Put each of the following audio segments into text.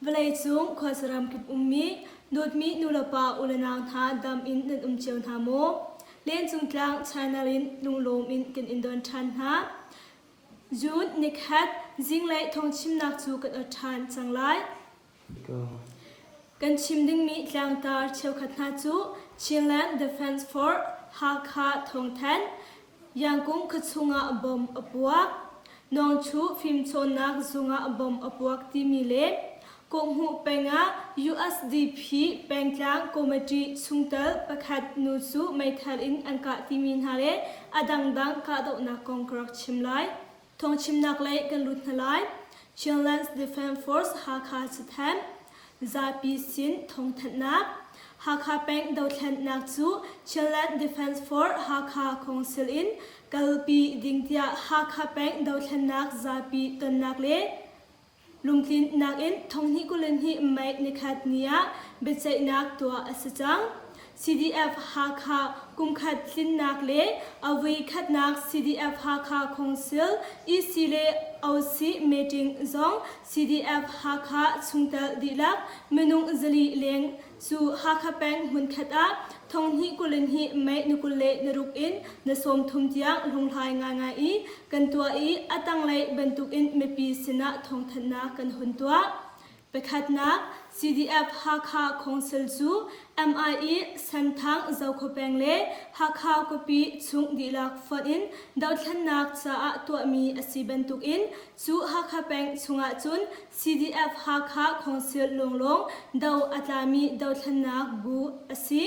Vawleicung khuasaram kip ummi dawtmi nulepa ulenau hna dam in nan um cio hna maw? Lencung tlang channel in lunglawm in kan in don ṭhan hna. June nikhat zinglei thawngchimnak cu kan ot ṭhan cang lai. Kan chim dingmi tlangtar cheukhat hna cu Chinland Defense Force Hakha thawngthanh, Yangkung khuachung ah bomb a puak, Nawngchu fimcawnnak zung ah bomb a puak timi le Kawhhmuh peng ah USDP pengtlang committee chungtel pakhat nu cu meithal in an kah timi hna le a dangdang kahdohnak kong ka rak chim lai. Thawngchimnak lei kan lut hna lai. Chinland Defense Force Hakha cathanh zapi sin thawngthanhnak Hakha peng dothlennak cu Chinland Defense Force Hakha Council in kalpi ding tiah Hakha peng dothlennak zapi tonnak le Lungtlinnak in thonghnih 22 May nikhat ni ah biaceihnak tuah a si cang. CDF Hakha kumkhat tlinnak le a vui khatnak CDF Hakha Council EC le OC meeting zong CDF Hakha chungtel dihlak minung zali leng Cu Hakha peng hmunkhat ah thonghnih 22 May ni 26 in ni 30 tiang hlunghlai ngaingai i kan tuah i a tanglei bantukin mipi sinah thawngthanhnak kan hun tuah. Pakhatnak, CDF Hakha Council cu MIE Senthang Zokhua peng le Hakha khuapi chung dihlak fonh in dothlennak caah tuahmi a si bantukin cu Hakha peng chungah cun CDF Hakha Council lawnglawng do a tlami dothlennak bu a si.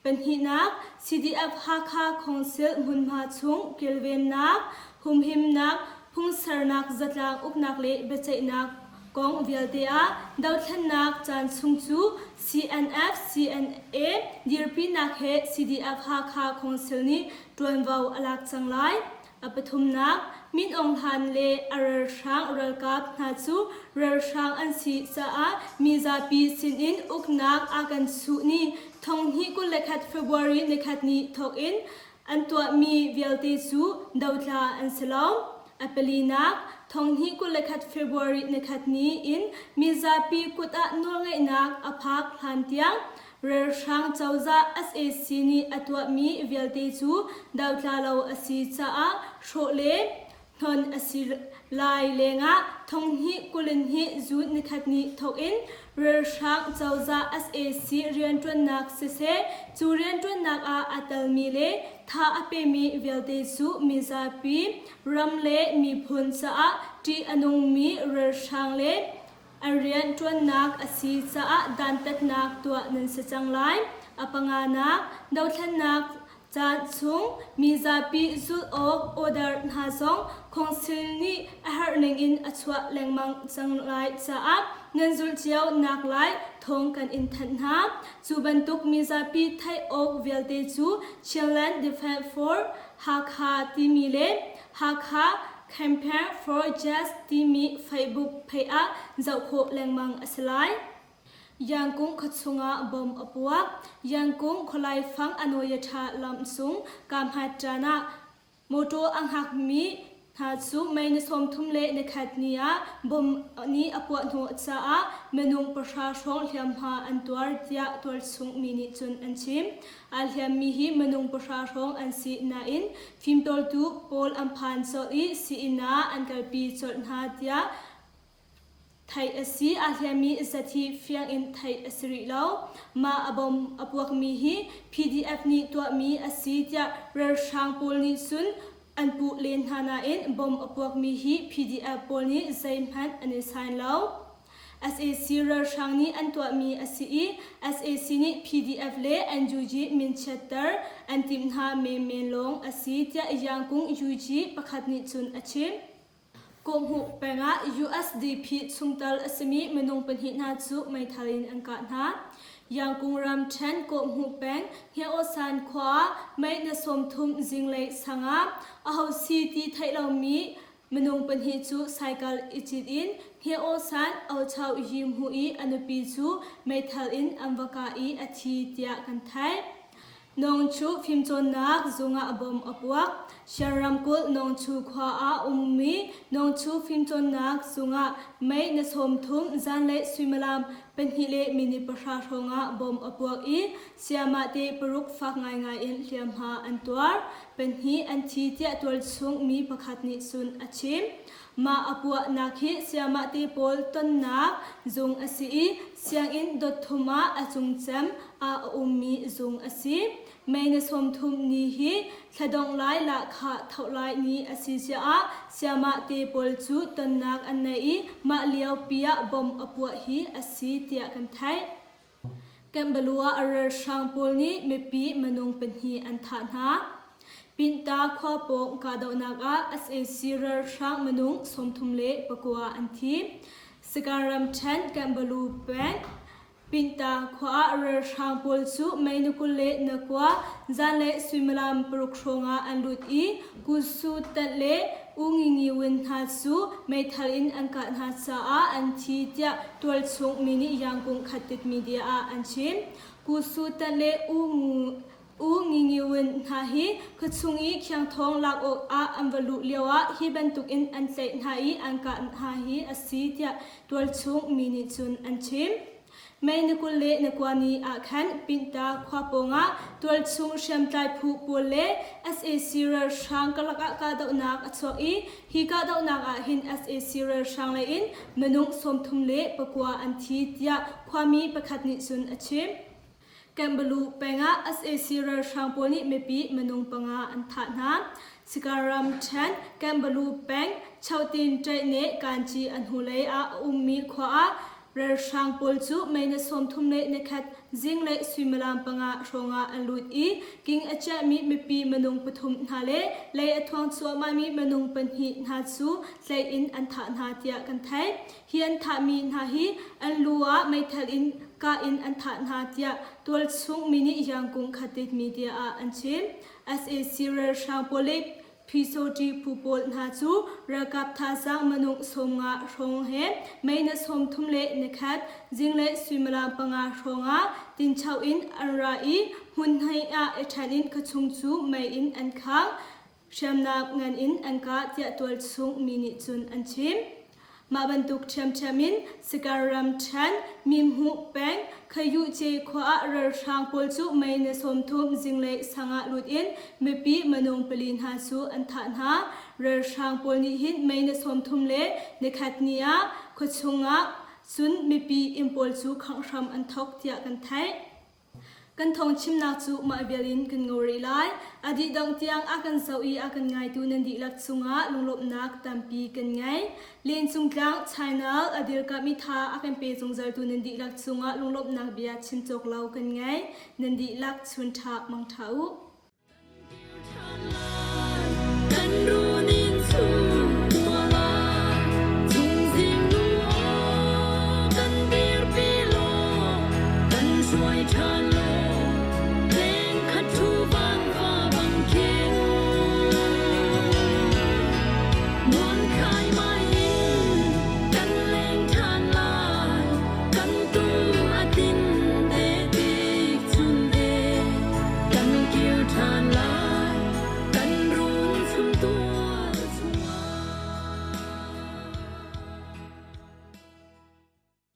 Pahnihnak, CDF Hakha Council hmunhma chung kilvennak, humhimnak, phungsernak, zatlang uknak le biaceihnak kong vialte ah dothlennak caan chung cu CNF, CNA dirpinak he CDF Hakha Council nih ṭuanvo a lak cang lai. A pathumnak, Min Aung Hlaing le a ralhrang ralkap hna cu ralhrang an si caah mizapi sinin uknak a kan chuh ni thonghnih 21 February nikhat ni thawk in an tuahmi vialte cu dotla an si lo. A palinak, thonghnih 21 February nikhat ni in mizapi kut ah nawlngeihnak a phak hlan tiang Ralhrang cozah sac nih a tuahmi vialte cu dotla lo a si caah hrawh le hnon a si lai lengah thonghnih 22 June nikhat ni thawk in ralhrang cozah sac rianṭuannak siseh cu rianṭuannak ah aa telmi le tha a pemi vialte cu mizapi ram le miphun caah ṭih a nungmi ralhrang le An rianṭuannak a si caah dantatnak tuah nan si cang lai. A panganak, dothlennak caan chung mizapi zulh awk order hna zong khawngsil nih a herh ningin a chuah lengmang cang lai caah nan zulh cio naklai thawng kan in thanh hna. Cu bantuk mizapi theih awk vialte cu Chinland Defense Force Hakha timi le Hakha Campaign for Jazz timi Facebook page ah zoh khawh lengmang a si lai. Yangkung khuachung ah bom a puak. Yangkung khualaifang Anoyatha lam sung Kamhat ṭan ah mawṭaw a hngakmi hna cu May ni 31 ni ah bom nih a puah hnawh caah minung pahra hrawng hliamhma an tuar tiah tualchung mi nih cun an chim. Aa hliammi hi minung pahra hrawng an si nain fimtawltu pawl an phan colh i sii-inn ah an kalpi colh hna tiah theih a si. Aa hliammi zat hi fiang in theih a si rih lo. Mah a bom a puakmi hi PDF nih tuahmi a si tiah ralhrang pawl nih cun an puh len hna nain bom a puakmi hi PDF pawl nih zeihmanh an i sain lo. Sac ralhrang nih an tuahmi a si i sac nih PDF le NUG minchiatter an timh hna menmen lawng a si tiah Yangkung UG pakhat nih cun a chim. Kawhhmuh peng ah USDP chungtel a simi minung pahnih hna cu meithal in an kah hna. Yangkung ramṭhen Kawhhmuh peng Hngeusan khua ah mei na 30 zinglei sang ah aho si ti theih lomi Minung pahnih cu saikal i cit in Hngeusan Ochau Yi hmuh i a nupi cu meithal in an va kah i a thi tiah kan theih. Nawngchu fimcawnnak zung ah bom a puak. Shan ramkulh Nawngchu khua ah ummi Nawngchu fimcawnnak zung ah May ni 30 zanlei suimilam pahnih le minute pahra hrawng ah bom a puak i sayamah te paruk fak ngaingai in hliamhma an tuar. Pahnih an thi tiah tualchung mi pakhat nih cun a chim. Mah a puahnak hi sayamah te pawl tonnak zung a si i sianginn dot thum ah a cungcem ah a ummi zung a si. May ni 30 ni hi thladongh lai lahkhah thoh lai ni a si caah sayamah te pawl cu tonnak an nei i mah lio pi ah bomb a puah hi a si tiah kan theih. Kanbalu ah ralhrang pawl nih mipi minung pahnih an thah hna. Pinta khua pawng kahdohnak ah sac ralhrang minung 39 an thi. Sagaing ramṭhen Kanbalu peng Pinta khua ah ralhrang pawl cu May ni 29 zanlei suimilam paruk hrawngah an lut i Kusu Tanh le U Ngi Ngi Win hna cu meithal in an kah hna caah an thi tiah tualchung mi nih Yangon Khatit media ah an chim. Kusu Tanh le U U Ngi Ngi Win hna hi khuachung i khiangthawng lak awkah an va luh lioah hi bantukin an tlaih hna i an kah hna hi a si tiah tualchung mi nih cun an chim. May ni 29 ni ah khan Pinta khua pawngah tualchung hriamtlai phu pawl le sac ralhrang karlak ah kahdohnak a chuak i hi kahdohnak ah hin sac ralhrang lei in minung 39 an thi tiah khuami pakhat nih cun a chim. Kanbalu peng ah sac ralhrang pawl nih mipi minung panga an thah hna. Sika ramṭhen Kanbalu peng Chotin Ṭaihne Kanci a hnulei ah a ummi khua ah ralhrang pawl cu May ni 31 zinglei suimilam panga hrawngah an lut i king a chiahmi mipi minung pathum hna le lei a thuang cuahmahmi minung pahnih hna cu tlaih in an thah hna tiah kan theih. Hi an thahmi hna hi an lu ah meithal in kah in an thah hna tiah tualchung mi nih Yangkung Khatit media ah an chim. Sac ralhrang pawl le Physoṭi phu pawl hna cu ralkap thazaang minung 50 hrawng he May ni 31 zinglei suimilam panga hrawng ah Tincho in an ra i hmun hnih ah i ṭhen in khuachung cu mei in an khang. Hriamnam ngan in an kah tiah tualchung mi nih cun an chim. Mah bantuk ṭhiamṭhiam in Sagaing ramṭhen Mimhmuh peng Khayuhce khua ah ralhrang pawl cu May ni 30 zinglei sang ah lut in mipi minung pali hna cu an thah hna. Ralhrang pawl nih hin May ni 31 ni ah khuachung ah cun mipi inn pawl cu khangh hram an thawk tiah kan theih. Kan thawngchimnak cu mah vial in kan ngol rih lai. A dih dongh tiang a kan zoh i a kan ngaitu nan dihlak cungah lunglawmhnak tampi kan ngei. Lencung tlang China a dirkamh i tha a kan pe zungzaltu nan dihlak cungah lunglawmhnak bia chim cawk lo kan ngei. Nan dihlak chun ṭha mang ṭha u. Kan runin chung tuah chungzing nu kan dirpi law kan hruai ṭhan law.